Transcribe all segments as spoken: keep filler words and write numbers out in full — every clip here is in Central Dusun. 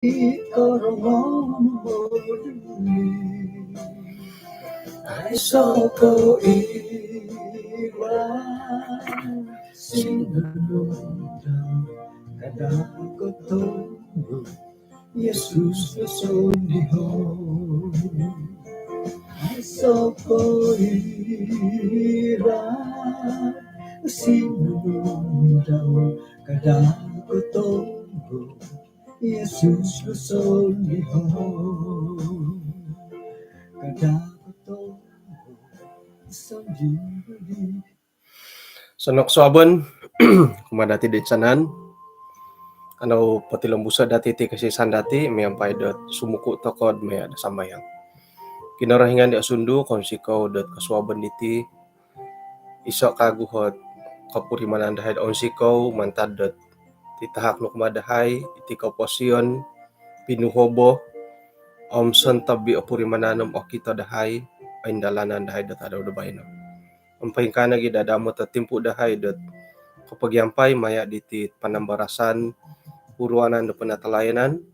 Korongou moduli, aiso koiran, sinunudau kada kotobu, Yesus do sondiho. Aiso koiran, sinunudau kada kotobu, Yesus do sondiho. Kada kotobu, sondiho. Sonong kosuabon kumaa dati di insanan. Kanou potilombuso dati ti kasisan dati miampai dot sumuku tokou maya do sambayang. Kinorohingan di osundu, kounsikou dot kosuabon diti, iso kagu ot kopurimanan dahai do onsikou mantad dot titahak nu kumaa dahai iti koposion, pinuhobo om sontob i opurimanan om okito dahai, oindalanan dahai dot tadau do baino. Om poingkaa nogi dadamot o timpu dahai dot kopogiampai maya diti panambarasan uruanan do penatalayanan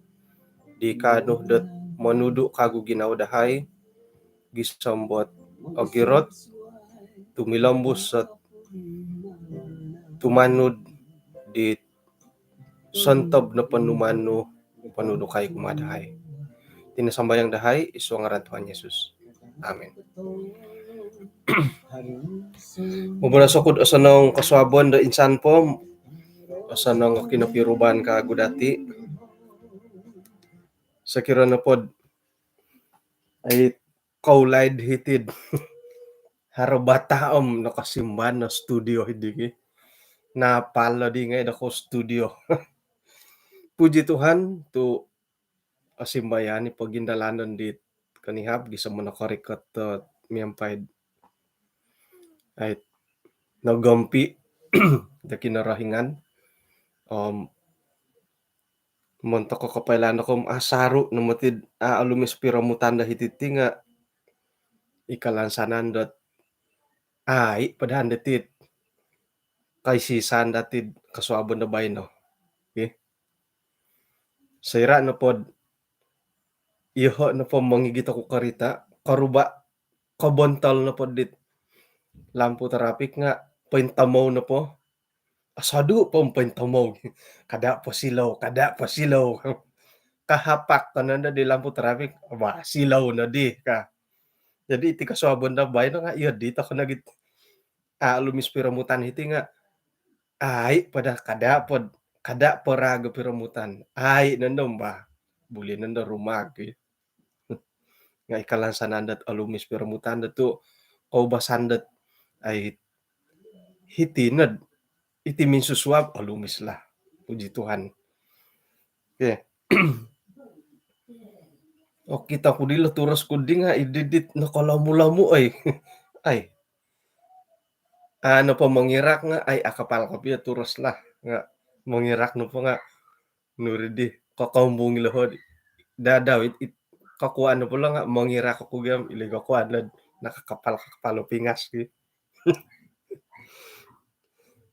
di kaanu dot monudu kagu ginawo dahai gisom dot ogirot tumilombus ot tumanud di sontob nopo numaan nu ponudukai kumaa dahai. Iti no sambayang dahai id suang ngaran Tuhan Yesus. Amin. Moboros oku do osonong kosuabon do insan po, osonong o kinopiruban kagu dati. Sokiro nopo dot ai koulaid hiti do haro bata om nokosimban no studio hiti ki. Napal lo di ngai do ko studio. Puji Tuhan tu osimbayan i pogindalanon di konihab gisom nokorikot do miampai ai nogompi do Kinorohingan. Om montok kopoilaan dokou om asaru no moti do aolumis piromutan do hiti ti nga i kalansanan dot ai padaan dati kaisisan dati kosuabon do baino. Okey. Soira nopo dot iyoho nopo mongigit oku korita, koruba, kobontol nopo dit lampu trafik nga pointomou nopo. Osodu po pointomou. Kada posilou, kada posilou. Kahapak ko nondo di lampu trafik, wah, silou nodi ka. Jadi iti kosuabon do baino nga iyo di tokou nogi aolumis piromutan hiti nga ai pada kada po, kada po rago piromutan. Ai nondo bah. Buli nondo rumah ki. Nga i kalansanan dot olumis piromutan dot tu koubasan dot ai hiti nod iti minsusuab olumis lah. Puji Tuhan. Okey. Okito ku dilo turus ku di nga ididit nokolomu-lomu oi. Ai. Anu po mongirak nga ai akapal kopio turus lah nga mongirak nopo nga nuri di kokombung ilo hodi. Dadau it, it kokuan nopo lo nga mongirak oku giam ilo kokuan lo nakakapal-kakapal o pingas ki.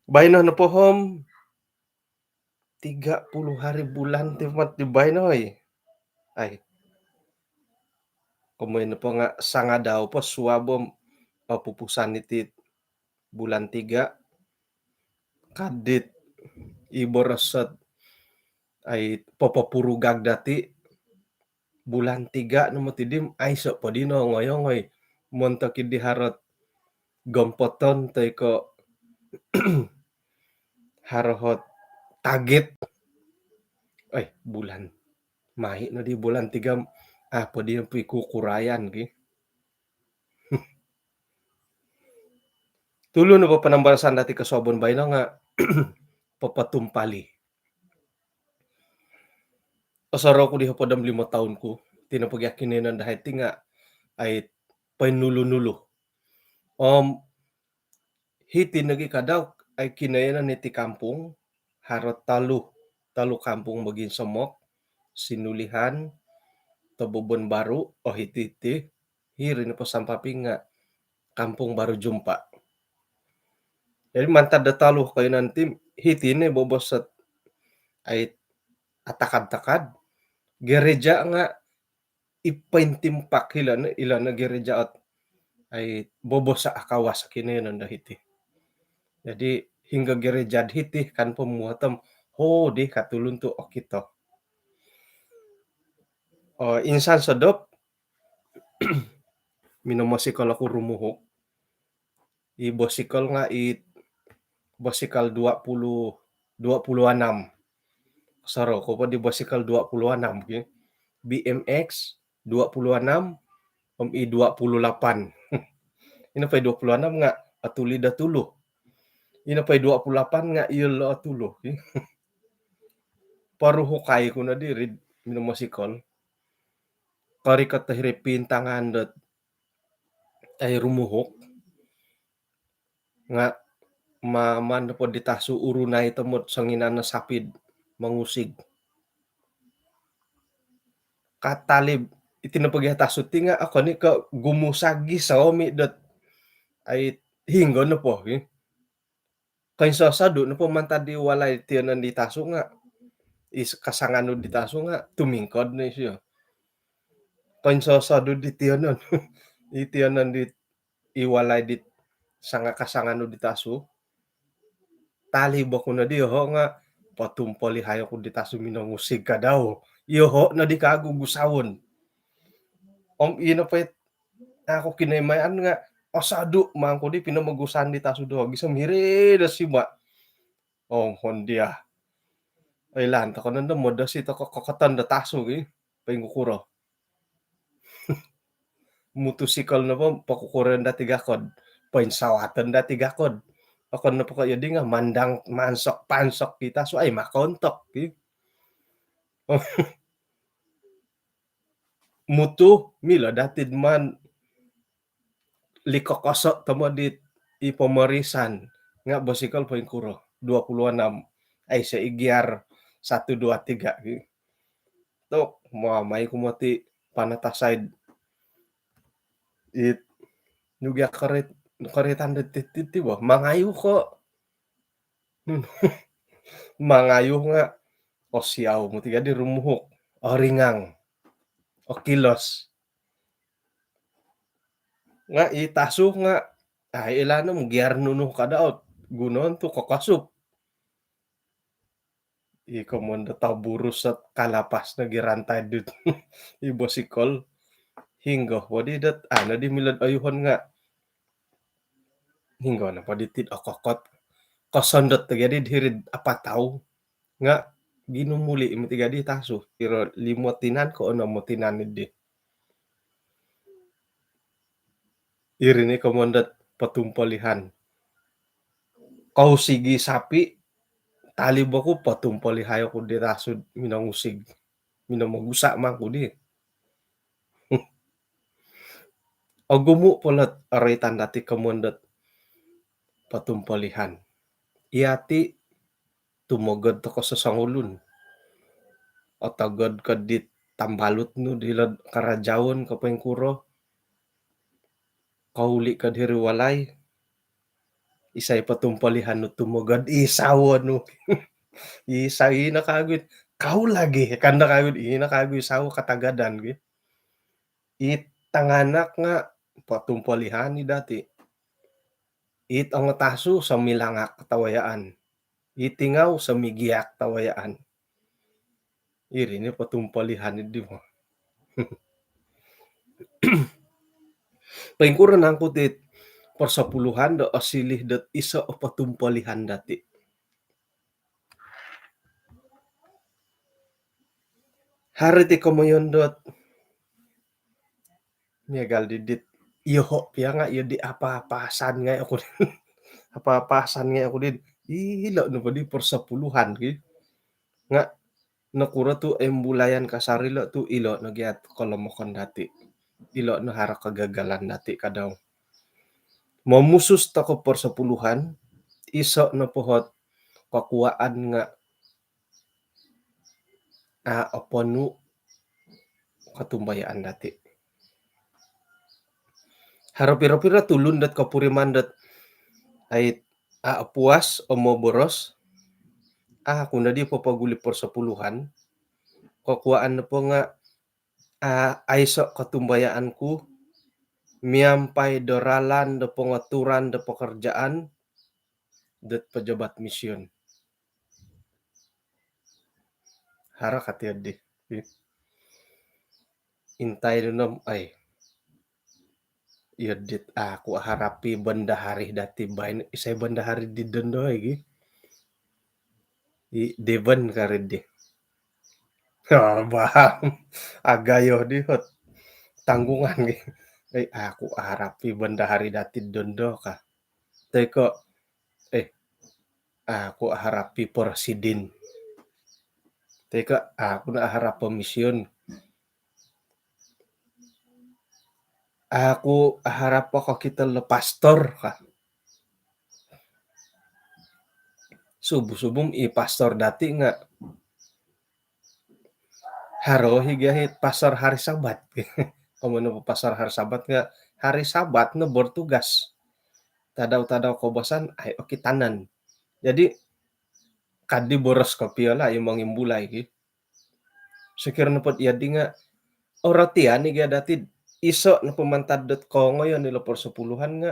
Baino nopo om tiga puluh hari bulan ti mat di baino oi. Ai. Komoi nopo nga sangadau po suab om opupusan iti bulan tiga. Kadit i boros ot ai popopurugag dati bulan tiga no moti di om aiso po di nongoi-ongoi. Montok i di haro ot gompoton toi ko haro ot target. Ai bulan mai no di bulan tiga om apo di om pikukurayan ki. Tulu nopo panambarasan dati kosuabon baino nga popotumpali. Osorou ku di hopod om limo toun ku, iti nopo gia kinoiyonon dahai ti nga ai poinulu-nulu. Om hiti nogi kadau ai kinoiyonon iti kampung, haro tolu, tolu kampung moginsomok, Sinulihan, Tobobon Baru, oh hiti-hiti, hiri nopo sampaping nga Kampung Baru Jumpa. Jadi mantad do tolu koiyonon ti hiti no bobos ot ai atakad-takad. gereja nga i pointimpak hilo no, ilo no gereja ot ai bobosa akawas kinoyonon do hiti. Jadi hinggo gereja hiti kan pomuhotom ho di katulun tu okito. Oh, insan sodop minomosikol oku rumuhuk. I bosikol nga i bosikol dua puluh, dua puluh enam. Soro ko po di bosikol dua puluh enam ki. B M X dua puluh enam om i dua puluh lapan. Ino po i dua puluh enam nga atuli da tulu. Ino po i dua puluh lapan nga iyo lo atulu ki. Paruhukai ku no di rid minomosikol. Korikot hiri pintangan dot ai rumuhuk nga maman po di tasu urunai tomod songinan no sapid mangusig. Katalib iti no pagi tasu ti nga ako ni ko gumusagi saomi dot ai hinggo no po ki. Koinsosodu no po mantad di walai tionon di tasu nga is kasanganu di tasu nga tumingkod no isio. Koinsosodu di tionon i tionon di i walai di sanga kasanganu di tasu. Talib oku no di yoho nga potumpoli hayo ku di tasu minongusig kadau. Yoho no di kagu gusaon. Om ino po aku kinaimayan nga osodu mangku di pinomogusan di tasu do gisom hiri do sima. Oh, hondia. Oilaan toko nondo modosi toko kokoton do tasu ki. Poingkukuro. Mutusikol no po pokukuron dati gakod. Poinsawaton dati gakod. Okon no poko iyo di nga mandang mansok pansok ki tasu ai makontok ki. Mutu milo dati man likokoso tomod di i pomorisan nga bosikol poingkuro dua puluh enam ai se igiar satu dua tiga ki. Tok mamai ku moti panatasaid it nugia karit karitan di titi bo mangayu ko mangayu nga osiau moti gadi rumuhuk oringang okilos. Nga i tasu nga ai ilano mugiar nunu kada ot gunon tu kokosup. I komon do tau burus sot kalapas nogi rantai dut i bosikol. Hinggo wadi dot ano di milod oyuhon nga hinggo no podi tid okokot kosondot to gadi dihirid apa tau nga ginumuli moti gadi tasu iro limo tinan ko ono mo tinan di. Iri ni komon dot potumpalihan. Kau sigi sapi talib oku potumpalihai oku di tasu minongusig minomogusa mangku di. Ogumu polot oroitan dati komon dot potumpalihan. Iyati tumogod toko sosongulun. Otogod ko dit tambalut nu dilod karajaon ko poingkuro. Kouli ko diri walai. Isai potumpalihan nu tumogod isawo nu. Isai ina kagwit kau lagi kanda kagwit ina kagwit isawo katagadan gi. It tanganak nga potumpalihan ni dati. It ongotasu somilangak tawayaan. It tingau somigiak tawayaan. Iri ni potumpalihan ni di mo. Poingkuro nangku ti persepuluhan do osilih dot iso o potumpalihan dati. Hari ti komoyon dot miagal didit iyoho pia nga iyo di apa-apasan ngai oku din. Apa-apasan ngai oku din. Ilo no podi persepuluhan ki. Nga nokuro tu embulayan kasar ilo tu ilo no giat kolomokon dati. Ilo no haro kegagalan dati kadang. Momusus toko persepuluhan iso no pohot kokuaan nga a oponu kotumbayaan dati. Haro piro-piro tulun dot kopuriman dot ai a opuas omoboros a kuna di popoguli persepuluhan. kokuaan nopo nga' a, aiso' kotumbayaan ku miampai do ralan do pongoturan do pokorjaan dot pejabat mision. Haro ka ti oddi. Intai do nom ai. Iyo dit aku aharapi bendahari dati baino, isai bendahari di dondo igi. I Devan kari di. Bah, agayo di hot tanggungan gi. Eh, aku aharapi bendahari dati dondo ka. Toi ko, eh, aku aharapi presiden. Toi ko, aku na aharap mision. Aku aharap kokito lo pastor ka. Subuh-subuh i pastor dati nga haro hi gia hi pastor hari Sabat. Komoyon nopo pastor hari Sabat nga hari Sabat no bertugas. Tadau-tadau koubasan ai okitanan. Jadi kadi boros kopio lah i mongimbulai ki. Sokiro nopo dot iyo di nga orotian i gia dati, iso nopo mantad dot kongoyon ilo persepuluhan nga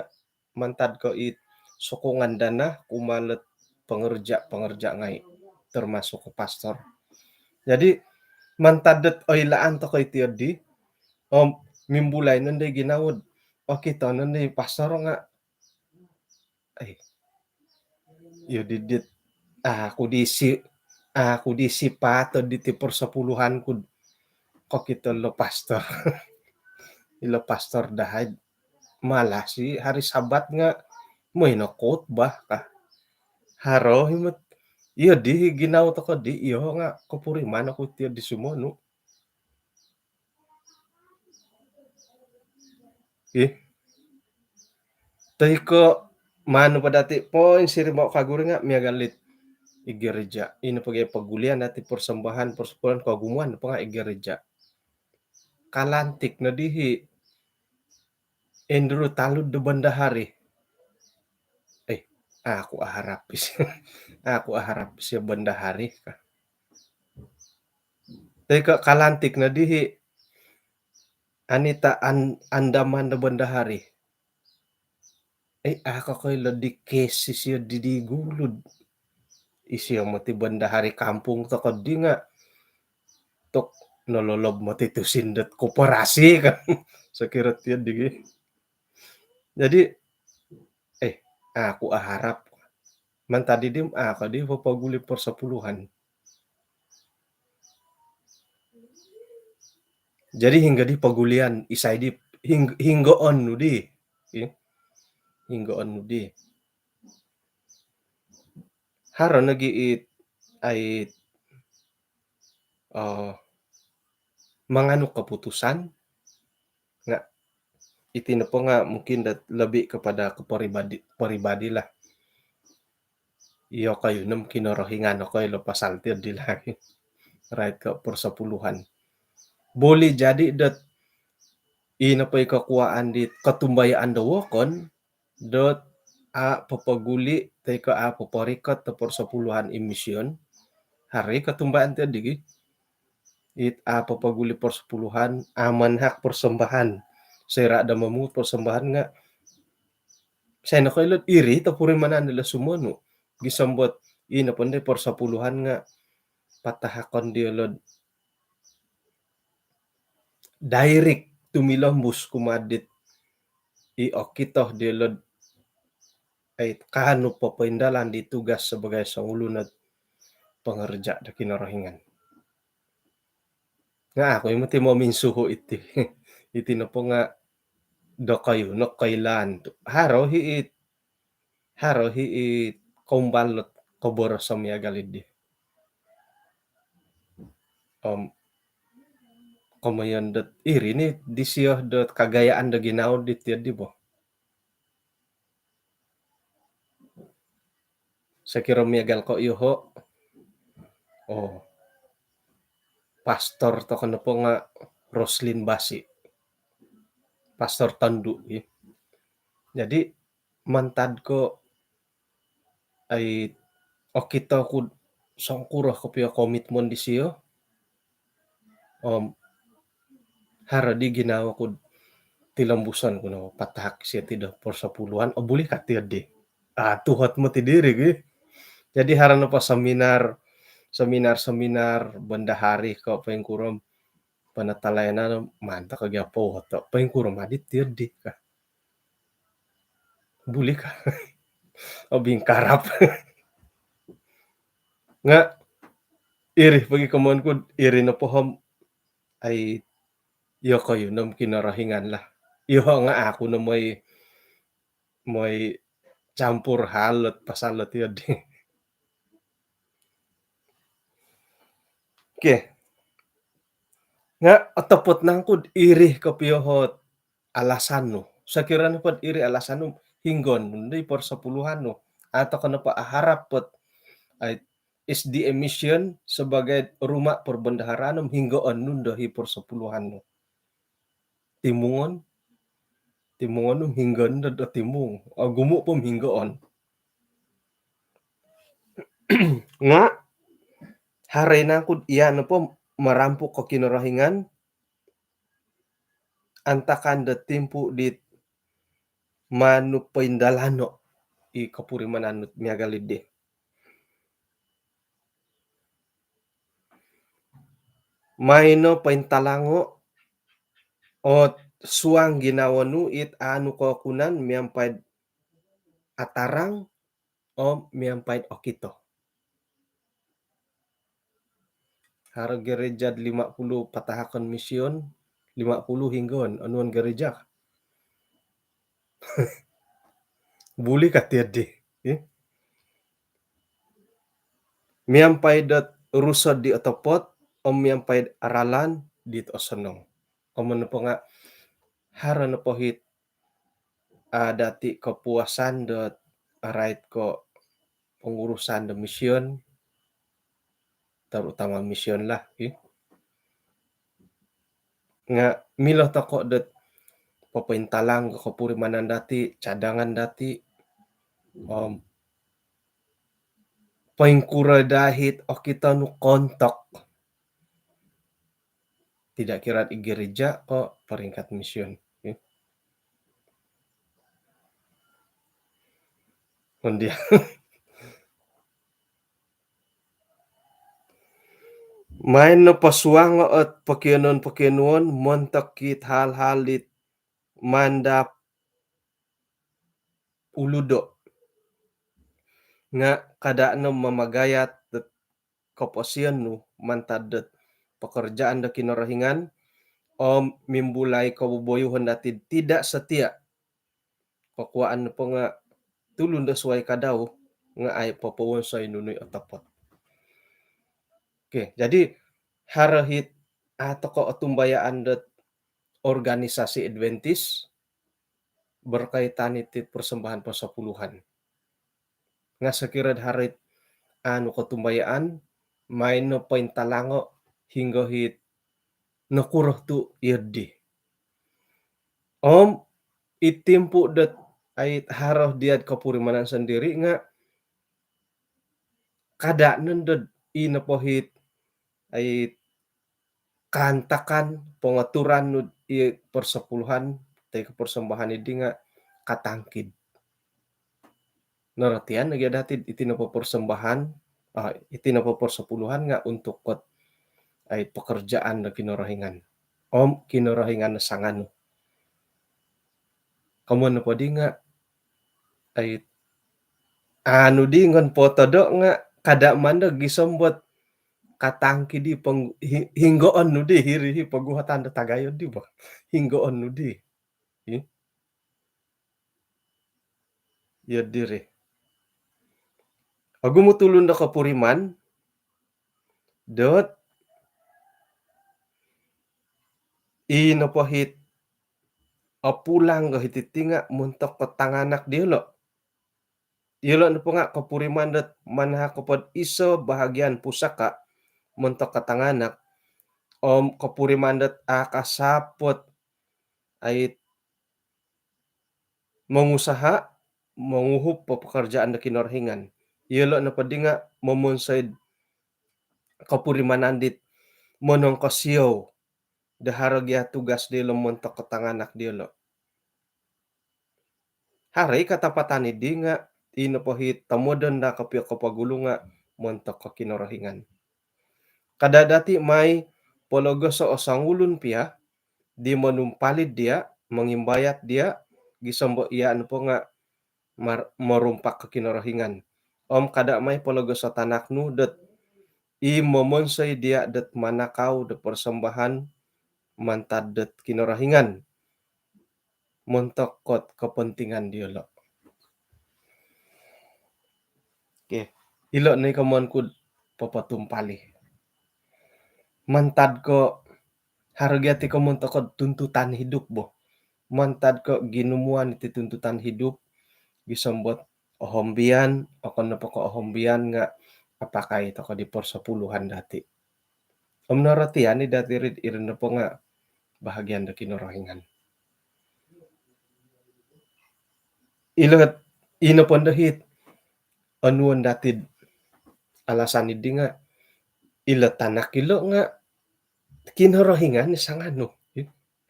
mantad ko i sokongan dana kumaa lot pengerja-pengerja ngai, termasuk ko pastor. Jadi mantad dot oilaan toko iti oddi, om mimbulai nondo i ginawo dot okito nondo i pastor nga ai, iyo didit aku di si, aku di sipato diti persepuluhan ku kokito lo pastor. Ilo pastor dahai malah si hari Sabat nga moi no khotbah ka. Haro himot iyo di ginawo toko di iyo nga kopuriman oku tio di sumonu. Ih. Toi ko manu po dati poin siri mau kaguri nga miagal it i gereja. Ino po gia pogulian dati persembahan persepuluhan kogumuan po nga i gereja. Kalantik no dihi Andrew Talud do bendahari. Eh, aku aharap is. Aku aharap is iyo bendahari ka. Toi ko kalantik no dihi Anita An-, Andaman do bendahari. Eh, aku koilo di kes isio di, di gulud. Isio moti bendahari kampung toko di nga tok nololob moti tusin dot koperasi kan. Sokiro tio di gi. Jadi eh, aku aharap mantad di dim aku di popoguli persepuluhan. Jadi hinggo di pogulian isai di hing-, hinggo onu di. Hinggo onu di. Haro nogi it ai manganu keputusan nga iti nopo nga mungkin dat lebih kepada ke peribadi, peribadi lah. Iyo kayu nem Kinorohingan okoi lo pasal tio di lagi. Rait ke persepuluhan. Boleh jadi dat ino po i kokuaan di kotumbayaan do wokon dot a popoguli toi ko a poporikot do persepuluhan i mision. Hari kotumbayaan tio di gi. It a popoguli persepuluhan, a manahak persembahan. Soira do momungut persembahan nga sai nokoilo iri topurimanan dilo sumonu. Gisom dot ino po ndi persepuluhan nga patahakon diolo direct tumilombus kumaa dit i okito diolo ai kaanu popoindalan di tugas sebagai songulun pengerja do Kinorohingan. Nga aku i moti mominsuhu iti. Iti nopo nga dokoyu nokoilaan tu haro hi it haro hi i koumbal dot koboroso miagal di. Om komoyon dot iri ni disio dot kagayaan do ginawo di tio di bo. Sokiro miagal ko iyoho. Oh. Pastor toko nopo nga Roslin Basi. Pastor tondu i. Jadi mantad ko ai okito ku songkuro kopio komitmen disio. Om haro di ginawo ku tilombuson ku no patahak sio ti do persepuluhan, oh, buli ka ti di. Ah, tuhot mo ti diri gi. Jadi haro nopo seminar, seminar-seminar bendahari ko poingkuro om penatalayanan, mantap ka gi apo to. Poingkuro om adi ti di ka. Buli ka. Obingkarap. Nga iri pogi komoyon ku, iri nopo om ai, iyokoyu no om Kinorohingan lah. Iyoho nga aku no moi, moi campur hal ot pasal ot iyo di. Okey. Nga otopot nangku iri kopio ot alasan nu. Sokiro nopo iri alasan nu, hinggo nu di persepuluhan nu. Atau ko nopo aharap ot, ai, S D A Mission sebagai rumah perbendaharaan om hinggo nu do hi persepuluhan nu. Timungon, timungon nu om hinggo nu do timung. Ogumu po om hinggo. Nga haro i nangku iya nopo marampuk ko Kinorohingan antakan do timpu dit maan nu poindalano i kopurimanan nu miagal di. Maan no pointalango ot suang ginawo nu it anu kokunan miampai atarang om miampai okito. Haro gereja lima puluh patahakon mission, lima puluh hinggo onuon gereja. Buli ka ti di. Eh? Miampai dot rusod di otopot om miampai ralan dit osonong. Om nopo nga haro nopo hit ada ti kepuasan dot arait ko pengurusan do mission, terutama mission lah, eh. Nga milo toko dot popointalang ko kopurimanan dati, cadangan dati, om poingkuro dahit okito nu kontok. Tidak kira i gereja ko peringkat mission. Okey. Kemudian maan no posuango ot pokionuon-pokionuon montok it hal-hal dit mandap uludo. Nga kada no mamagayat dot koposion nu mantad dot pekerjaan do Kinorohingan om mimbulai koboboyuhon dati tidak setia. Kokuaan nopo nga tulun do suai kadau nga ai popowonsoi nunu i otopot. Okey, jadi haro hit atau ko otumbayaan dot organisasi Adventist berkaitan iti persembahan persepuluhan. Nga sokiro haro it anu kotumbayaan, maan no pointalango hinggo hit nokuro tu iyo di. Om i timpu dot ai haro diat kopurimanan sendiri nga kada no dot i nopo hit ai kaantakan pengaturan nu i persepuluhan toi ko persembahan di nga katangkid. Norotian lagi ada ti iti nopo persembahan, ah, iti nopo persepuluhan nga untuk kot ai pekerjaan do Kinorohingan. Om Kinorohingan no sanganu. Komoyon nopo di nga ai anu di ngon potodo nga kada mantad gisom dot katangkid i pong-, hi-, hinggoon nu di hiri hi poguhatan do tagayo di bo. Hinggoon nu di. Hi? Iyo diri. Ogumu tulun do kopuriman dot i nopo hit opulang ko hiti ti nga montok ko tanganak diolo. Iyolo nopo nga kopuriman dot manahak ko pod iso bahagian pusaka montok ko tanganak om kopuriman dot akasapot ai mongusaha, monguhup po pekerjaan do Kinorohingan. Iyolo nopo di nga momonsoi kopurimanan dit monongkosiou do haro gia tugas diolo montok ko tanganak diolo. Haro i katapatan idi nga i nopo hi tomodon da kopio kopogulu nga montok ko Kinorohingan. Kada dati mai pologoso o songulun pia di monumpalid dia, mongimbayat dia, gisom bo iya nopo nga mar-, morumpak ko Kinorohingan. Om kada mai pologoso tanak nu dot i momonsoi dia dot manakau do persembahan mantad dot Kinorohingan montok kot kepentingan diolo. Okey, ilo ni komoyon ku popotumpalih. Mantad ko haro gia ti komoyon toko tuntutan hidup bo. Mantad ko ginumuan iti tuntutan hidup, gisom bo dot ohombian, okon nopo ko ohombian nga apakai toko di persepuluhan dati. Om norotian i dati iri, iri nopo nga bahagian do Kinorohingan. Ilo, ino pondo hit onuon dati alasan idi nga ilo tanak ilo nga Kinorohingan i sanganu.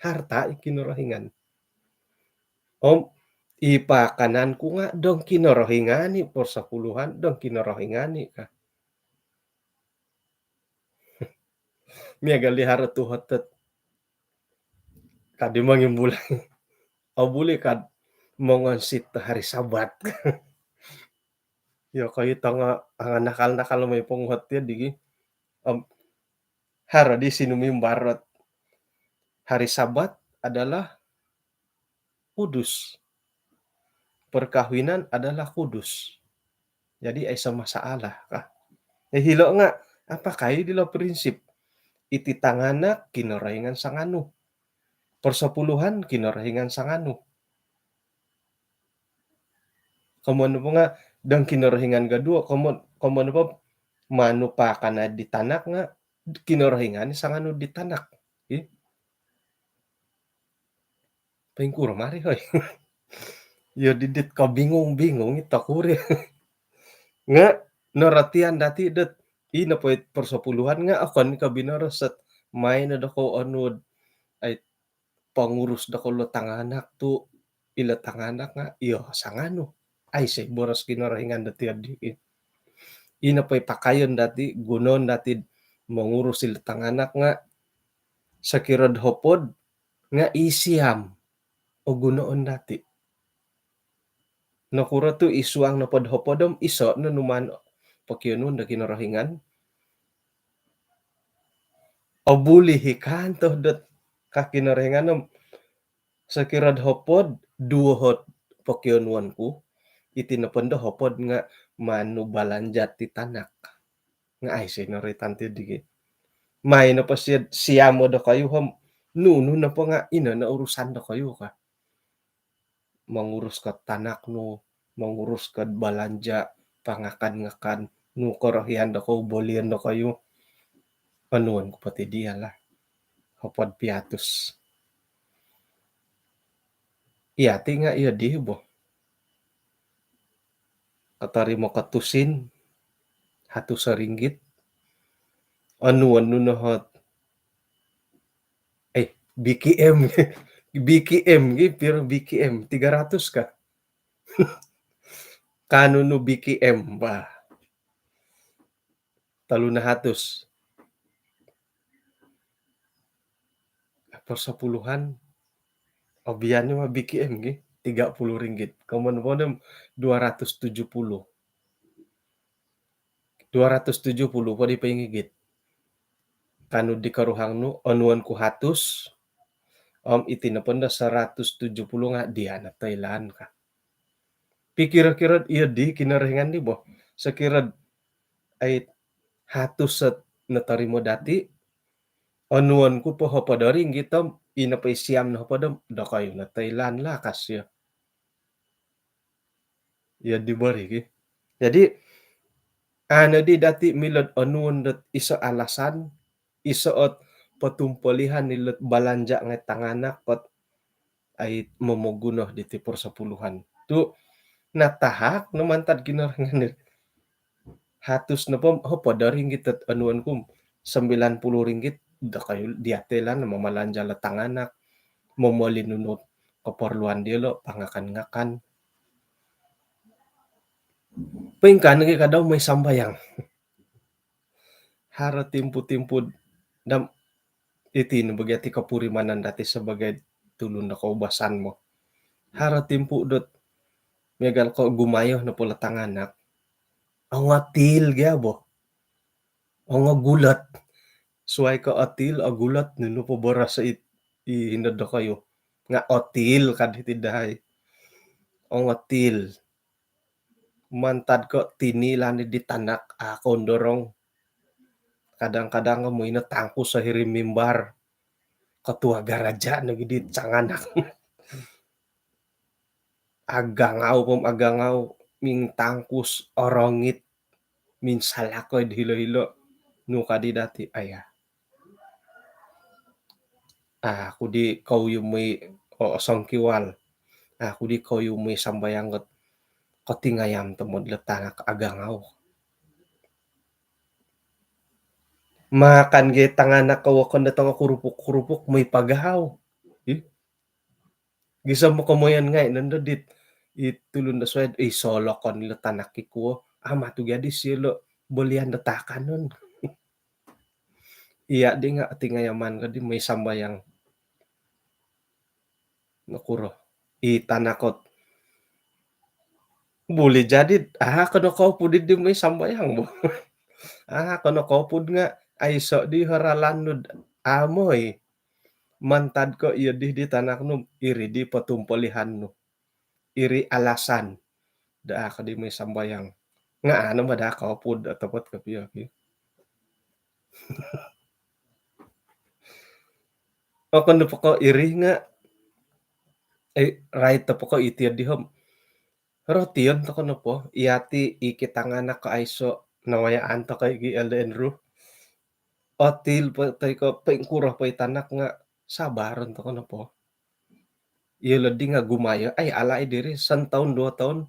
Harta i Kinorohingan. Om i paakanan ku nga dong Kinorohingan i, persepuluhan dong Kinorohingan i ka. Miagal di haro tuhot dot kadi mongimbulang. Au buli kad mongonsit hari Sabat. Yo, koyu tongo angan nakal-nakal mai ponguhot dia digi. Om haro di sinumimbar dot hari Sabat adalah kudus. Perkahwinan adalah kudus. Jadi aiso masalah ka. Eh, hilo nga apakai dilo prinsip? Iti tanganak Kinorohingan sanganu. Persepuluhan Kinorohingan sanganu. Komoyon nopo nga dong Kinorohingan gaduo, komoyon, komoyon nopo manu paakano di tanak nga Kinorohingan i sanganu di tanak. Ih. Poingkuro mari hoi. Yo didit kobingung-bingung i tokuri. Nga norotian dati dot i nopo persepuluhan nga okon ko binoros dot mai no dokou onuo dot ai pongurus dokou lo tanganak tu ilo tanganak nga iyo sanganu. Aiso i boros Kinorohingan dot iyo di. I nopo i pakayon dati, gunoon dati mongurus ilo tanganak nga sokiro do hopod nga i siam o gunoon dati. Nokuro tu i suang nopo do hopod om iso no numaan pokionuon do Kinorohingan. Obuli hi kanto dot ka Kinorohingan om sokiro do hopod, duo hot pokionuon ku. Iti nopo do hopod nga manu balanja ti tanak. Nga aiso i noroitan ti digi. Mai nopo siad siam o dokoyu om nunu nopo nga ino no urusan dokoyu ka. Mongurus ko tanak nu, mongurus ko balanja, pangakan-ngakan, nu korohian dokou, bolion dokoyu. Onuon ku poti dialah. Hopod piatus. Iya ti nga iyo di bo. Kotorimo ko tusin, hatus ringgit. Onuon nu no hot. Eh, B K M. B K M gi, piro B K M? Tiga ratus ka? Kaanu nu B K M, bah. Tolu nahatus. Persepuluhan, obian ni ma B K M gi, tiga puluh ringgit. Komoyon nopo dua ratus tujuh puluh. Dua ratus tujuh puluh po di poingigit. Kaanu di koruhang nu, onuon ku hatus, om iti nopo do seratus tujuh puluh nga dia no toilaan ka. Pikiro-kiro iyo di Kinorohingan di bo. Sokiro ai hatus sot notorimo dati, onuon ku po hopod ringgit om, i nopo i siam no hopod om, dokoyu no toilaan lah ka sio. Iyo di bori ki. Jadi, anu di dati milo do onuon dot iso alasan, iso ot potumpolihan ilo dot balanja ngai tanganak kot ai momoguno diti persepuluhan. Tu natahak no mantad Kinorohingan di. Hatus nopo hopod ringgit dot onuon ku om, sembilan puluh ringgit dokoyu diati lah no mamalanja lo tanganak, momoli nunu keperluan diolo, pangakan-ngakan. Poingkaa nogi kadau moi sambayang. Haro timpu-timpu dam iti no bagi ati kopurimanan dati sebagai tulun do koubasan mo. Haro timpu dot miagal ko gumayo nopo lo tanganak. Ongotil gia bo. Ongogulot. Suai ko otil, ogulot, nunu po boros i, i hino dokoyu. Nga otil kad hiti dahai. Ongotil. Mantad ko tinilan di tanak, a, kondorong. Kadang-kadang ko moi no tangkus hiri mimbar. Ketua garaja nogi di tanganak. Agangau pom agangau, mintangkus, orongit, minsalakoi di hilo-hilo. Nu kadi dati, aya. Aku di koyu moi, o, songkiwal. Aku di koyu moi sambayang got kotingayam tomod lo tanak agangau. Makan ge tanganak ko wokon do tongo kurupuk-kurupuk moi pagahau. Ih. Gisom komoyon ngai nondo dit i tulun do suai, i solokon ilo tanak ikuo. Amat tu gadis ilo bolian do takanon. Iya di nga tingayaman kadi moi sambayang. Nokuro i tanakot. Boleh jadi, ah, kono kopud di moi sambayang bo. Ah, kono kopud nga aiso di haralan nu amoi. Mantad ko iyo di, di tanak nu iri di potumpalihan nu. Iri alasan. Daa ko di moi sambayang. Nga ano ma daa kopud otopot kopio ki. Okon do poko iri nga, eh, rait do poko iti di hom. Rotion toko nopo, iati i kitanganak ko aiso nawayaan toko i gi Elder Andrew. Otil po toi ko poingkuro po i tanak nga sabaron toko nopo. Iyo lo di nga gumayo, ai alai diri santaun dua taun.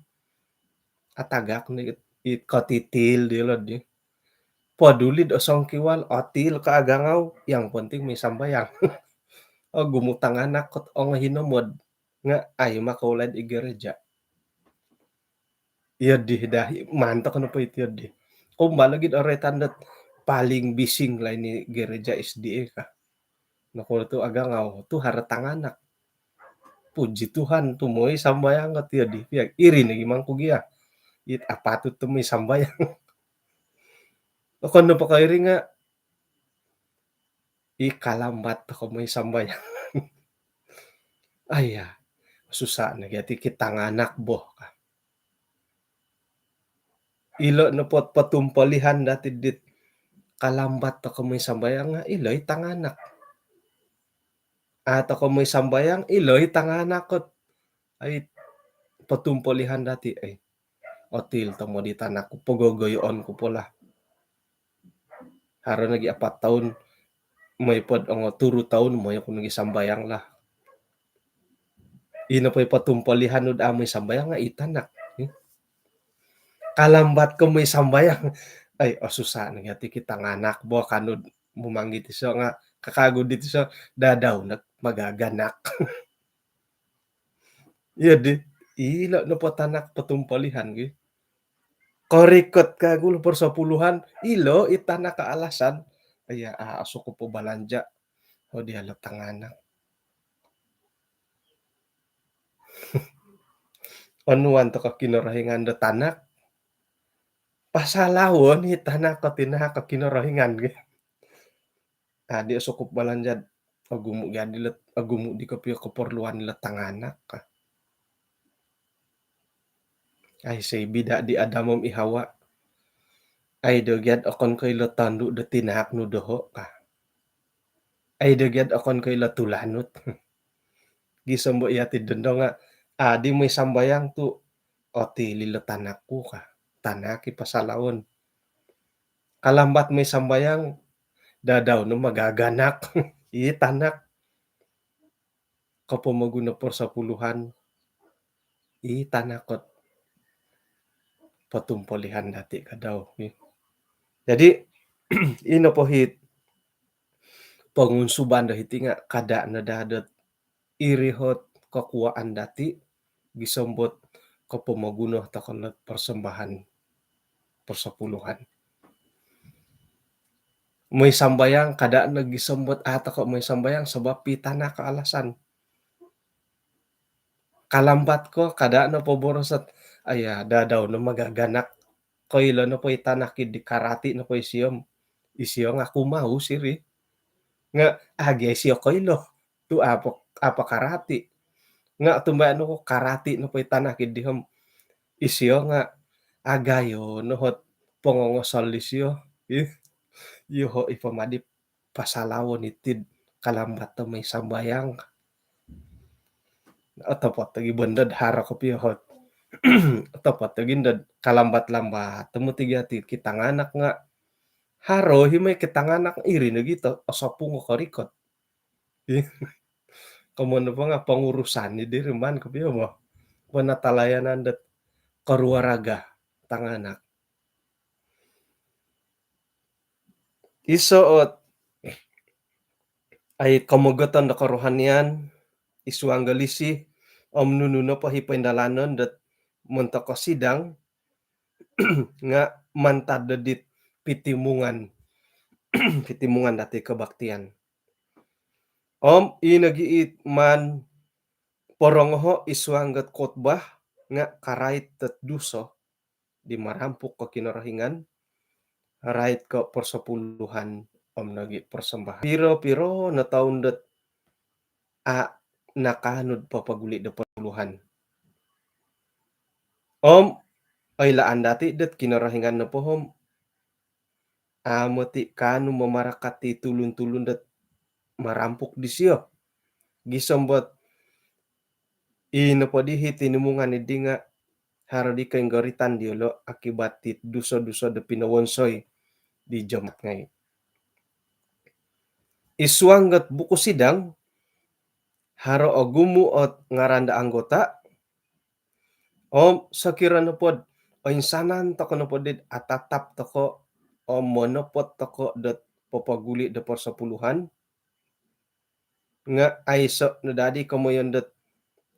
Atagak ni i kotitil di lo di. Poduli do songkiwal, otil ko agangau, yang penting moi sambayang. Ogumu tanganak kot ongo hinomod. Nga ai makaulai di gereja. Iyo di dahi, mantok nopo iti iyo di. Kumbal lagi do roitan dot paling bising lah ini gereja S D A ka. Nokuro tu agangau tu haro tanganak. Puji Tuhan tu moi sambayang got iyo di. Pia iri nogi mangku gia. It apatut tu moi sambayang. Okon nopo ko iri nga i kalambat toko moi sambayang. Aya, susah nogi ati kitanganak bo ka. Ilo nopo potumpalihan dati dit kalambat toko moi sambayang nga ilo i tanganak. A toko moi sambayang, ilo i tanganak kot. Ai potumpalihan dati ai. Otil tomod i tanak ku, pogogoyoon ku po lah. Haro nogi apat taun moi pod ongo turu taun moi oku nogi sambayang lah. Ino po i potumpalihan nu daa moi sambayang nga i tanak. Kalambat ko moi sambayang. Ai, oh, susah nogi ati kitanganak bo kanud mumanggit iso nga kakagud dit iso dadau nak magaganak. Iyo di, ilo nopo tanak potumpalihan gi. Korikot kagu lo persepuluhan, ilo i tanak ka alasan. Iya, ah, suku po balanja. Oh, dia lo tanganak. Onuan toko Kinorohingan do tanak. Pasalaon i tanak ko tinahak ko Kinorohingan gi. Adi sukup balanja, ogumu gia di lo, ogumu di kopio keperluan lo tanganak ka. Ai, sei bida di Adam om i Hawa. Ai do giad okon ko ilo tondu do tinahak nu doho ka. Ai do giad okon ko ilo tulanut. Gisom bo iya ti dondo nga, adi moi sambayang tu otil ilo tanak ku ka. Tanak i pasalaon. Kalambat moi sambayang, dadau no magaganak. I tanak. Kopomoguno persepuluhan. I tanak kot potumpalihan dati kadau. Jadi, ino po hit pongunsuban do hiti nga kada no daa dot iri ot kokuaan dati gisom dot kopomoguno toko lot persembahan persepuluhan. Moi sambayang kada no gisom dot a toko moi sambayang sebab pi tanak alasan. Kalambat ko kada no poboros ot aya dadau no magaganak. Koilo nopo i tanak di karati nopo isio om isio nga kumau siri. Nga agi isio koilo tu apa, apa karati. Nga tumbayaan oku karati nopo i tanak di om isio nga agayo no ot pongongosol disio. Ih, yoho i po madi pasalawon iti kalambat do moi sambayang. Otopot lagi bondod haro kopio ot otopot lagi ndod kalambat-lambat temu tiga ti kitanganak nga haro hi moi kitanganak iri nogi to osopung o korikot. Ih, komoyon nopo nga pengurusan ni diri maan kopio bo penatalayanan dot keluarga tanganak. Iso ot ai komogoton do kerohanian id suang do lisi om nunu nopo hi poindalanon dot montok o sidang nga mantad do dit pitimungan pitimungan dati kebaktian. Om i nogi it maan porongoho id suang dot khotbah nga karait dot duso di marampuk ko Kinorohingan, rait ko persepuluhan om nogi persembahan. Piro-piro no toun dot a nakanud popoguli do persepuluhan. Om oilaan dati dot Kinorohingan nopo om amu ti kaanu mamarakat i tulun-tulun dot marampuk disio. Gisom dot i nopo di hi tinimungan di nga haro di koinggoritan diolo akibat di duso-duso do pinowonsoi di jemaat ngai. Id suang dot buku sidang haro ogumu ot ngaran do anggota. Om sokiro nopo dot oinsanan toko nopo dit atatap toko om monopot toko dot popoguli do persepuluhan nga aiso no dadi komoyon dot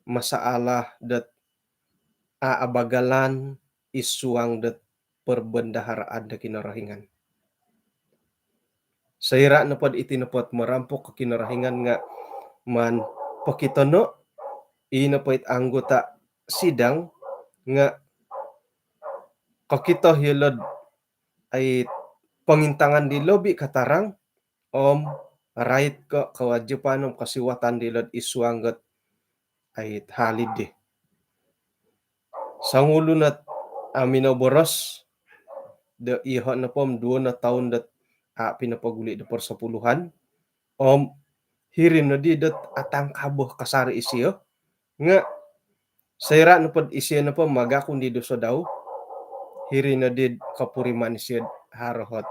masalah dot a abagalan id suang dot perbendaharaan do Kinorohingan. Soira nopo dot iti nopo dot marampuk ko Kinorohingan nga maan pokitono i nopo it anggota sidang nga kokito hilo'd ai pongintangan di lobi katarang om rait ko kewajipan om kosiwatan dilo'd id suang dot ai hal di. Songulun ot a minoboros do iyoho nopo om duo no toun dot a pinopoguli do persepuluhan om hiri nodi dot atangkabo kasari isio nga soira nopo dot isio nopo magakun di duso dau, hiri nodi dot kopuriman isio haro ot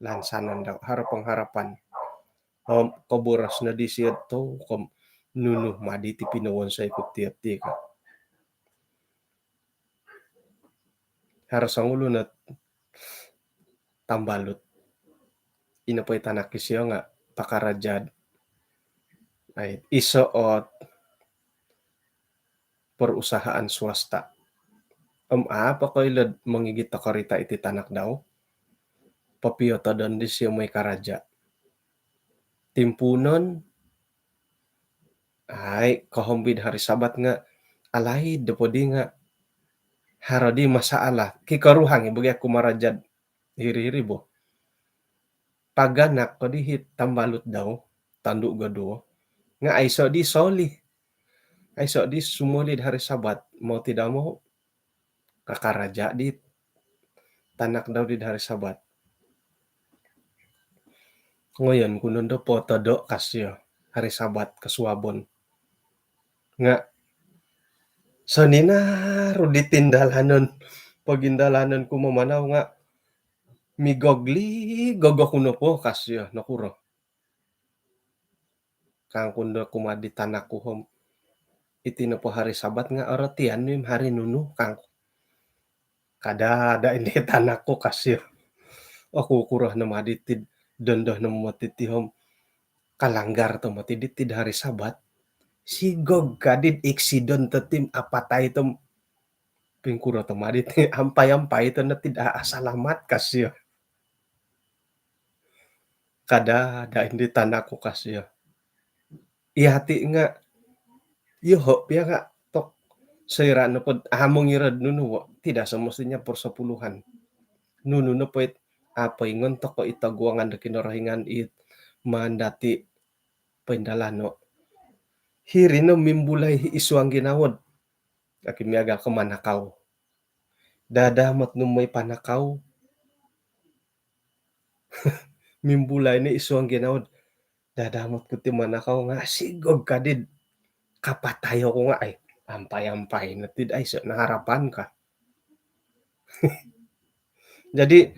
lansanon dau, haro pengharapan. Om koboros nodi isio tu kom nunu madi ti pinowonsoi ku tiap ti ka. Haro songulun ot tambalut. I nopo i tanak isio nga pakaraja dot ai iso ot perusahaan swasta. Om a po koilo dot mongigit do korita iti tanak dau. Popiotodon disio moi karaja. Timpuunon ai kohombi do hari Sabat nga alaid nopo di nga haro di masalah. Kikoruhang i bagi aku maraja dot hiri-hiri bo. Paganak ko di hi tambalut dau, tondu goduo. Nga aiso di soli. Aiso di sumoli do hari Sabat. Mau tidak mau, kakaraja di tanak dau di hari Sabat. Ngoyon ku nondo potodo kasio hari Sabat kosuabon. Nga soninaru di tindalanon, pogindalanon ku mamanau nga migogli gogo ku nopo kasio nokuro. Kangku ndo kumaa di tanak ku om iti nopo hari Sabat nga orotian nu im hari nunu kangku. Kada ada ini tanak ku kasio. Oku kuro no madi ti dondo no moti ti om kalanggar to moti dit tid hari Sabat. Sigog kadid eksiden to tim apatai to, pingkuro to madi ti ampai-ampai to no tid a-, asalamat kasio. Kada, da indi tanaku kasio. Iyati nga, yoho pia nga tok, soira nopo among irad nunu wo, tidak semestinya persepuluhan. Nunu nopo it, apa ingon toko ito guangan do Kinorohingan it mandati pindalano. Hiri no mimbulai isuang ginawod. Aki miagal ko manakau. Dada mot numoi panakau. Mimbulai ni isuang ginawod. Dada mot kuti manakau nga sigog kadid. Kapatai oku nga ai. Ampai-ampai no tid ai so na harapan ka. Jadi,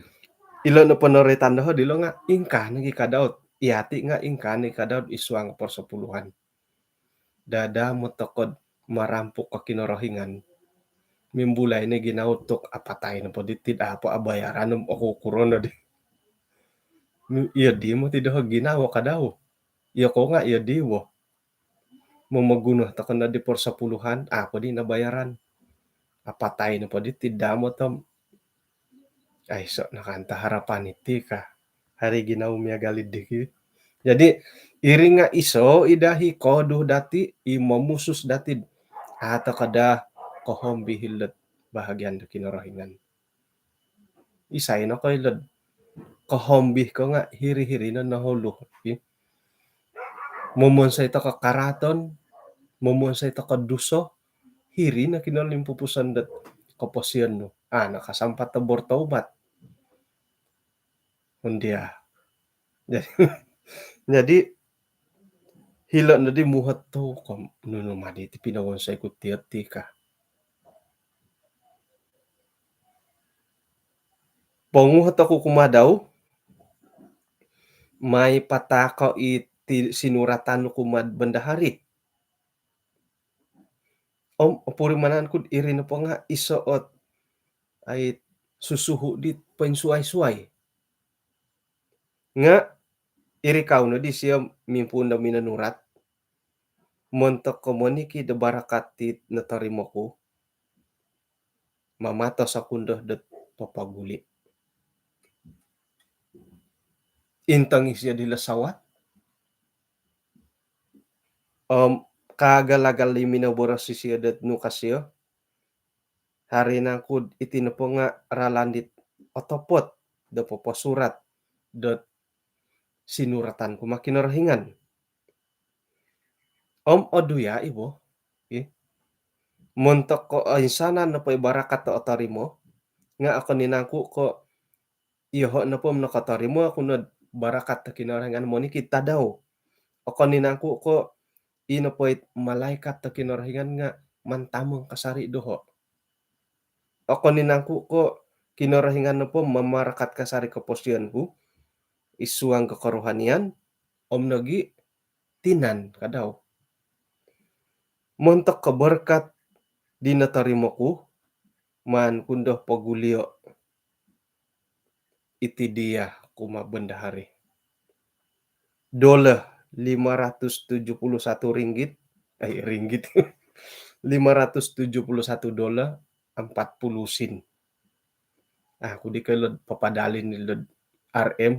ilo no ponoritan doho dilo nga ingka nogi kadaud. Iyati nga ingka nogi kadaud isuang persepuluhan. Dada mot tokod marampuk ko Kinorohingan. Mimbulai ni ginawod tuk apatai nopo di tid apa abayaran om oku kurono di. Iyo di mot tid doho ginawo kadau. Iyo ko nga iyo di wo. Momoguno toko no di persepuluhan, apa di nabayaran. Apatai nopo di tid damo tom. Ai so nakanta harapan iti ka. Hari ginawo miagal idi ki. Jadi iri nga iso idahi koduh dati i momusus dati. Ato kada kohombi hilet bahagian do Kinorohingan. Isai no koilod kohombi ko nga hiri-hiri no noholu. Momonsoi toko karaton, momonsoi toko duso, hiri no kinolimpupuson dot koposion nu. Ah, nakasampat to bertaubat. Undia. Jadi, jadi hilo nodi muhot tu kom nunu madi ti pinowonsoi ku tiot ti ka. Ponguhot oku kumaa dau, mai patako iti sinuratan kumad bendahari. Om opurimanan kud iri nopo nga iso ot ai susuhu dit poinsuai-suai. Nga iri kau nodi sio mimpuun do minonurat. Montok ko moniki do barakat ti notorimo ku. Mamatos oku ndo dot papaguli. Intong isio di lasawat. Om kagal-agal di minoboros isio dot nukas sio. Hari nangkud iti nopo nga ralan dit otopot do poposurat dot sinuratan kumaa Kinorohingan. Om oduya ibo. Montok ko oinsanan nopo i barakat do otorimo nga okon i nangku ko iyoho nopo nokotorimo oku nod barakat do Kinorohingan moniki tadau. Okon i nangku ko i nopo it malaikat do Kinorohingan nga mantamong kasari doho. Okon i nangku ko Kinorohingan nopo mamarakat kasari koposion ku isuang ko kerohanian om nogi tinan kadau. Montok ko berkat di notorimo ku maan ku ndo pogulio iti dia kumaa bendahari. Dolar lima ratus tujuh puluh satu ringgit, eh ringgit, lima ratus tujuh puluh satu dolar empat puluh sin. Ah, aku di kelod papadalin di lod R M.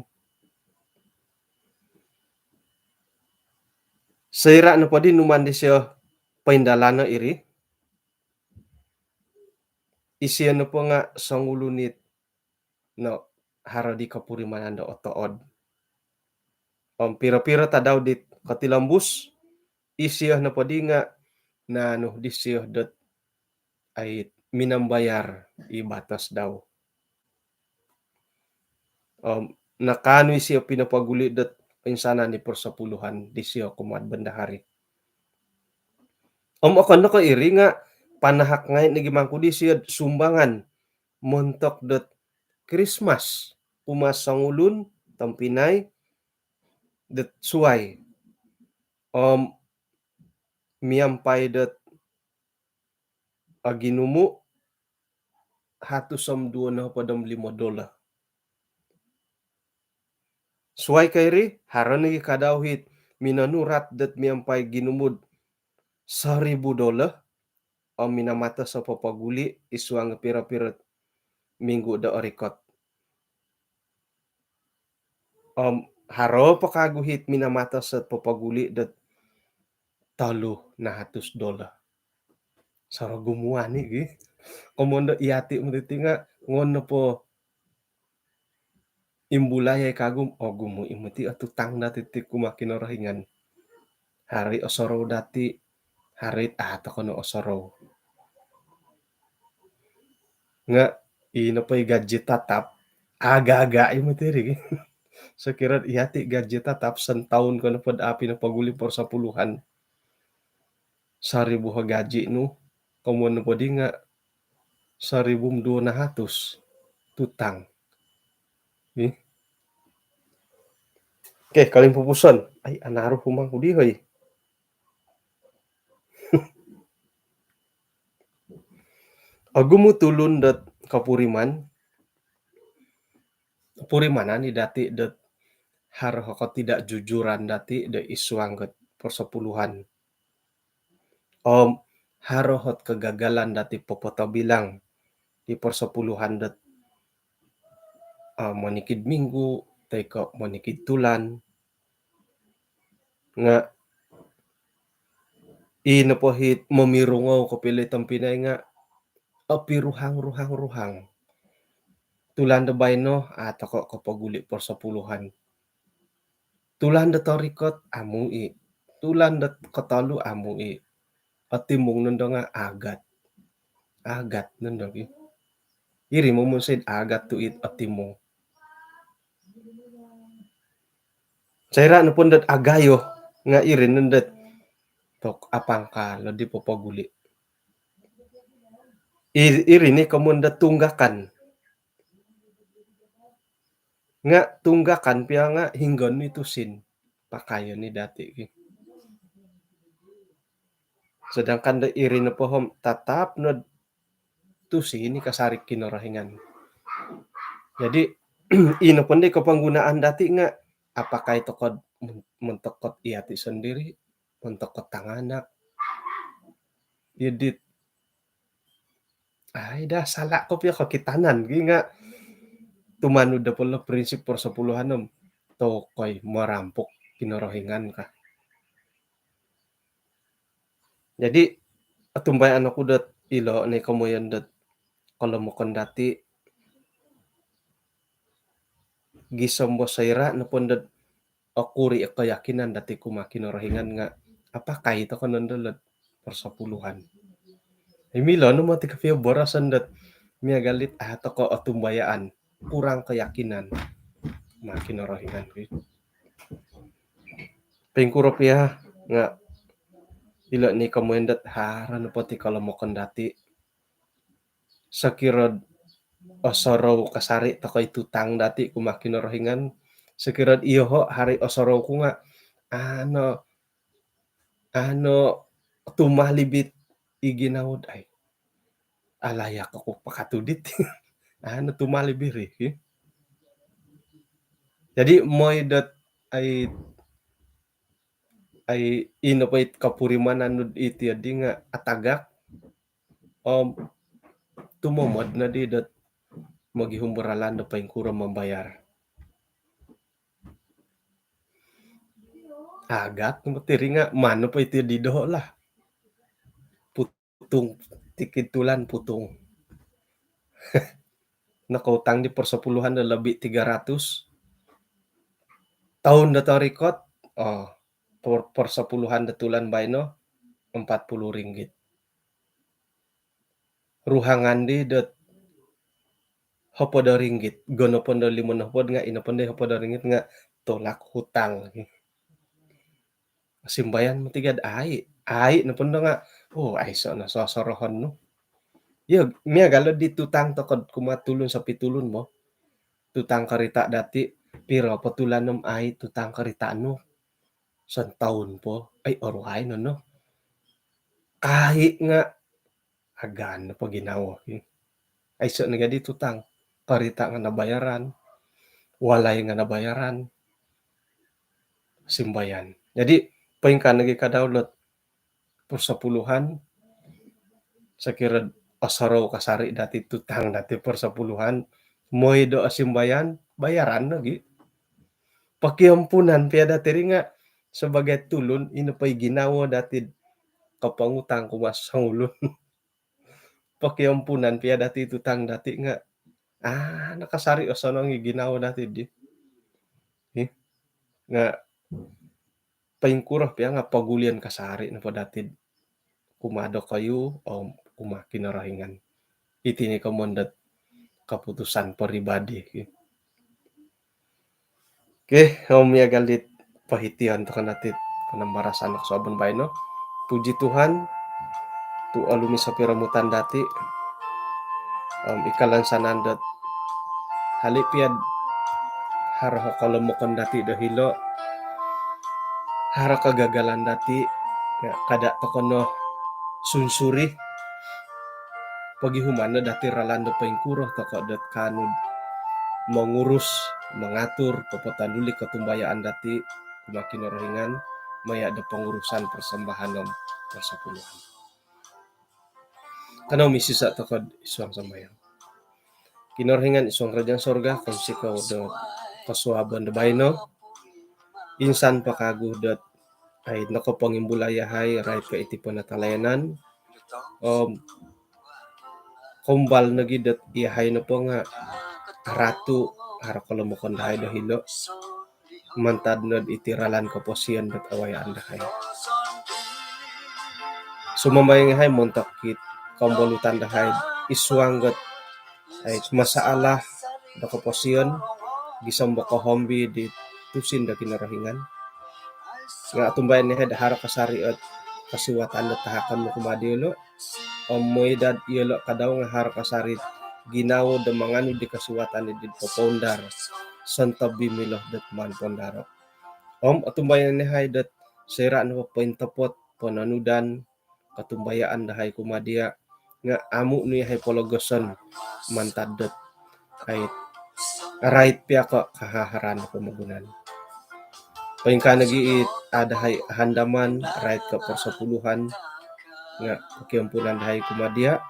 Soira nopo di numan disio poindalano iri, isio nopo nga songulun it no haro di kopurimanan do otood. Om piro-piro tadau dit kotilombus, isio nopo di nga naanu disio dot ai minambayar i batos dau. Om nakaanu isio pinopoguli dot insanan di persepuluhan disio kumaa'd bendahari. Om okon no ko iri nga panahak ngai nogi mangku disio sumbangan montok dot Krismas kumaa songulun tompinai dot suai. Om miampai dot oginumu hatus om duo nohopod om limo dolar. Suai ko iri, haro nogi kadau it minonurat dot miampai ginumu'd saribu dolar om minamatos o popoguli' id suang piro-piro minggu do orikot. Om haro po kagu it minamatos o popoguli' dot tolu nahatus dolar. Sorogumu ani gi. Komoyon do iyati' moti ti nga' ngono po imbulai ai kagu, ogumu i moti o tutang dati' ti kumaa Kinorohingan. Haro i osorou dati', haro i a' toko no osorou. Nga' ino po i gaji tatap, aga-aga i moti ri. Sokiro iyati' gaji tatap, santaun ko nopo'd a' pinopoguli' persepuluhan, saribu o gaji nu, komoyon nopo di nga' saribu om duo nahatus tutang. Ih. Okey, kolimpupuson. Ai, anaru humang ku di, hoi. Ogumu tulun dot kopuriman, purimanan i dati' dot haro o ketidakjujuran dati' do id suang dot persepuluhan. Om haro ot kegagalan dati' popotobilang di persepuluhan dot, ah, monikid minggu toi ko' monikid tulan. Nga' i nopo it momirungou kopio tompinai nga' opiruhang-ruhang-ruhang. Tulan do baino, a' toko' kopoguli' persepuluhan. Tulan do torikot, amu i'. Tulan do kotolu, amu i'. Otimung nondo nga' agat. Agat nondo gi. Iri momonsoi agat tu it otimung. Soira' nopo ndot agayo nga' iri nondot tok apangkal di popoguli'. Iri, iri ni komoyon dot tunggakan. Nga' tunggakan pia nga' hinonggo ni tusin pakayon ni dati' ki. Sedangkan do iri nopo om tatap no tusin i kasari' Kinorohingan. Jadi, ino po ndi koponggunaan dati' nga' apakai toko'd mon-, montok ot iyati' sondiri', montok ot tanganak. Idit, ai daa sala' kopio kokitanan gi nga' tumanud do polo prinsip persepuluhan om tokoi marampok Kinorohingan ka. Jadi, otumbayaan oku dot ilo' ni komoyon dot kolomokon dati' gisom bo soira' nopo ndot okuri' o keyakinan dati' kumaa Kinorohingan nga' apakai toko' nondo lo'd persepuluhan. Milo no moti kopio boroson dot miagal dit a' toko' otumbayaan, kurang keyakinan kumaa Kinorohingan ki. Poingkuro pia nga' ilo' ni komoyon dot haro nopo ti kolomokon dati'. Sokiro'd osorou kasari' toko' i tutang dati' kumaa Kinorohingan, sokiro'd iyoho' haro i osorou ku nga' ano, ano tumalib it i ginawo'd ai, alayak oku pakatudit. Ano tumalib iri ki. Jadi, moi dot ai, ai ino po it kopurimanan nu'd iti di nga' atagak om tumomod noddi dot mogihum do ralan do poingkuro mambayar. Agat no moti ri nga' maan nopo iti di doho' lah. Putung, tikid tulan putung. Nokoutang di persepuluhan do lobi tiga ratus. Toun do torikot, oh, per-, persepuluhan do tulan baino, empat puluh ringgit. Ruhangan di dot hopod o ringgit, gonopon do limo nohopod nga' ino pon di hopod o ringgit nga' tolak hutang. Simbayan moti gad ai, ai nopo ndo nga', oh, aiso' no sosorohon nu. Iyo, miagal di tutang toko'd kumaa tulun sopi tulun mo. Tutang karita' dati', piro po tulan om ai tutang karita' nu. Santaun po, ai, oruhai no no. Kai nga' agaan nopo ginawo ki. Aiso' no gad i tutang. Karita' nga' nabayaran. Walai nga' nabayaran. Simbayan. Jadi poingkaa nogi kadau dot persepuluhan, sokiro osorou kasari dati tutang dati persepuluhan, moi do osimbayan, bayaran nogi. Pokiampunan pia dati ri nga sebagai tulun, ino po i ginawo dati kopongutang kumaa songulun. Pokiampunan pia dati tutang dati nga, ah, nakasari osonong i ginawo dati di. Ih, nga poingkuro pia nga pogulian kasari nopo dati kumaa dokoyu om kumaa Kinorohingan. Iti ni komoyon dot keputusan peribadi. Okey, om miagal dit pohition toko no dati panambarasan kosuabon baino. Puji Tuhan, tu olumis o piromutan dati. Om ikalansanan dot hali pia do haro kolomokon dati do hilo, haro kegagalan dati, ya, kada toko no sunsuri. Pogihumon no dati ralan do poingkuro toko dot kaanu mengurus, mengatur, popotandulik kotumbayaan dati kumaa Kinorohingan maya do pengurusan persembahan om persepuluhan. Kanou misisa toko id suang sambayang. Kinorohingan id suang kerajaan sorga, kounsikou do kosuabon do baino. Insan po kagu dot ai nokopongimbulai yahai rait ko iti penatalayanan. Om koumbal nogi dot yahai nopo nga ratu, haro kolomokon dahai do hilo mantad nod iti ralan koposion dot awayaan dahai. Sumambayang yahai montok it kombolutan dahai id suang dot ai masalah do koposion gisom do kohombi di tusin do Kinorohingan. Nga otumbayaan yahai do haro kasari ot kosiwatan do tahakon nu kumaa diolo. Om moi dot iyolo kadau nga haro kasari ginawo do manganu di kosiwatan di popoundar sontob i milo dot maan poundaro. Om otumbayaan yahai dot soira nopo pointopot, pononudan, kotumbayaan dahai kumaa dia nga amu nu yahai pologoson mantad dot ai rait pia ko kahaharan do pomogunan. Poingkaa nogi it a dahai handaman rait ko persepuluhan nga pokiampunan dahai kumaa dia.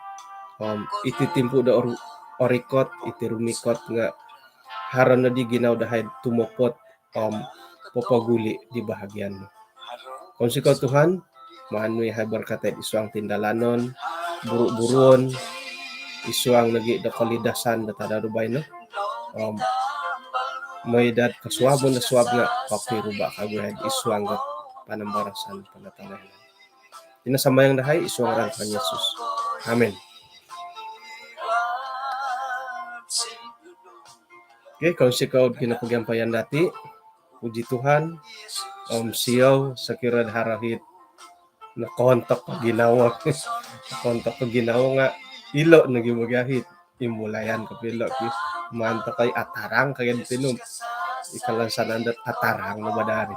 Om iti timpu do oru-, orikot, iti rumikot nga haro nodi ginawo dahai tumopot om popoguli di bahagian nu. Kounsikou Tuhan, maan nu yahai berkatai id suang tindalanon, buru-buruon, id suang nogi do kolidasan do tadau do baino. Om moi dot kosuabon do suab nga kopiruba kagu yahai id suang do panambarasan penatalayanan. Iti no sambayang dahai id suang ngaran Tuhan Yesus. Amin. Okey, kounsikou do kinopogiampayan dati. Puji Tuhan. Om siou sokiro do haro it nokoontok ko ginawo. Nokoontok ko ginawo nga ilo nogi mogiahit. Imbulayan kopio ilo ki. Maan tokou i atarang kagian tinum. Ikalansanan dot atarang no badari.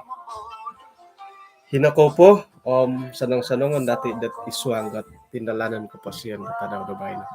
Hino kou po, om sonong-sonongon dati dot id suang dot tindalanon koposion dot tadau do baino.